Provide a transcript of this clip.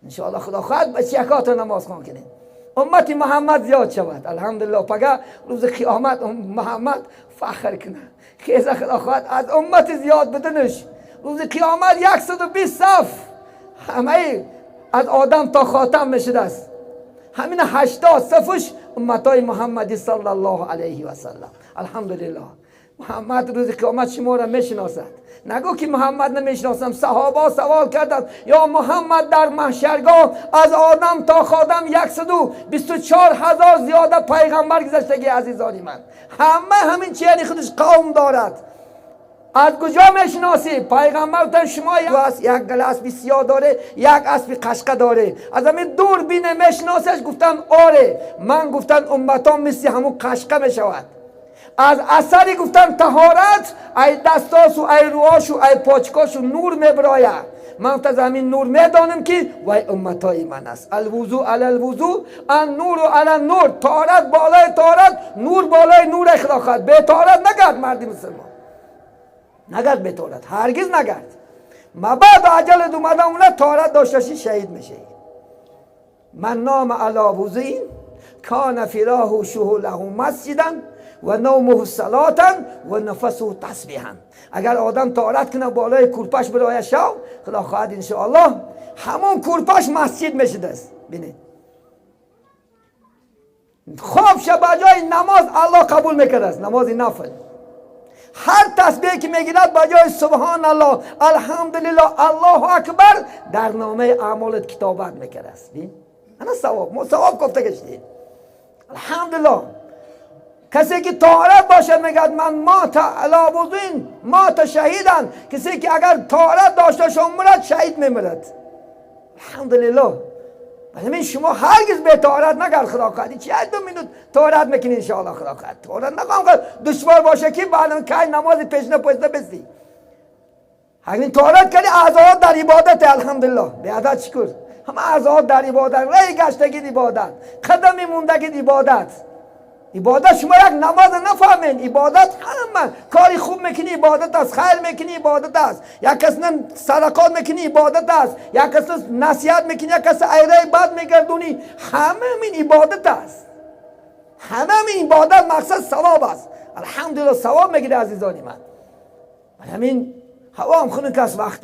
انشاءالله خدا خواهد بچیکات نماز خوان کنیم، امت محمد زیاد شود. الحمدلله پگه روز قیامت محمد فخر کنه، خیزه خدا خواهد از امت زیاد بدنش. روز قیامت 120 صف همه از آدم تا خاتم میشده است. همین 80 صفش امتای محمدی صلی الله علیه و سلم. الحمدلله محمد روز قیامت شما را میشناسد. نگو که محمد نمیشناسم. صحابه سوال کردند یا محمد، در محشرگاه از آدم تا خاتم 124,000 زیاده پیغمبر گذشتگی، عزیزانی من، همه همین چیانی خودش قوم دارد، از کجا میشناسی؟ پیغمبر گفتن شما یک گله اسب سیاه داره، یک اسب قشقه داره، از همین دور بینه میشناسش؟ گفتن آره. من گفتن امتان مثل همون قشقه میشود. از اثری گفتن طهارت ای دستاس و ای روهاش و ای پاچکاش و نور میبراید. من از همین نور میدانم که وای امتای من است. الوضوء علی الوضوء، النور علی النور. طهارت بالای طهارت، نور بالای نور. خدا خواهد به طهارت نگرد، مردی مسلمان نگرد به طهارت، هرگز نگرد. مبادا اجل اومده اونا طهارت داشته شهید میشه. من نام علی وضوء کان فراشه له مسجدا و نومه صلاة و نفسه تسبیحا. اگر آدم طهارت کنه، بالای کورپش برای شو، خدا خواهد انشاءالله همون کورپش مسجد میشده است. بینید، خواب شه بجای نماز الله قبول میکرده است. نماز نفل، هر تسبیح که میگیرد بجای سبحان الله، الحمدلله، الله اکبر، در نامه اعمالت کتابت میکرده است. بین، انا ثواب، ما ثواب گفته گشتیم. الحمدلله کسی که طهارت باشه، میگد من مات علی وضوء مات شهیدا. کسی که اگر طهارت داشته باشه مرد، شهید میمرد. الحمدلله همین شما هرگز به طهارت نگرد. خدا خواهد چی 2 minute طهارت میکنی، انشاءالله خدا خواهد طهارت نخوام دشوار باشه که بعد که نماز پیش نپوشته بسی. همین طهارت کردی، اعضاء در عبادت. الحمدلله به عدد شکر، همه اعضاء در عبادت، رای گشتگی عبادت، قدمی موندگی عبادت. عبادت شما یک نماز نفهمین. عبادت همه کاری خوب میکنی عبادت است، خیر میکنی عبادت است، یک کس صدقات میکنی عبادت است، یک کس نصیحت میکنی، یک کس ایره بد میگردونی، همه این عبادت است. همه این عبادت مقصد ثواب است. الحمدلله ثواب میگیره عزیزانی من. همین هوا هم خنک است وقت.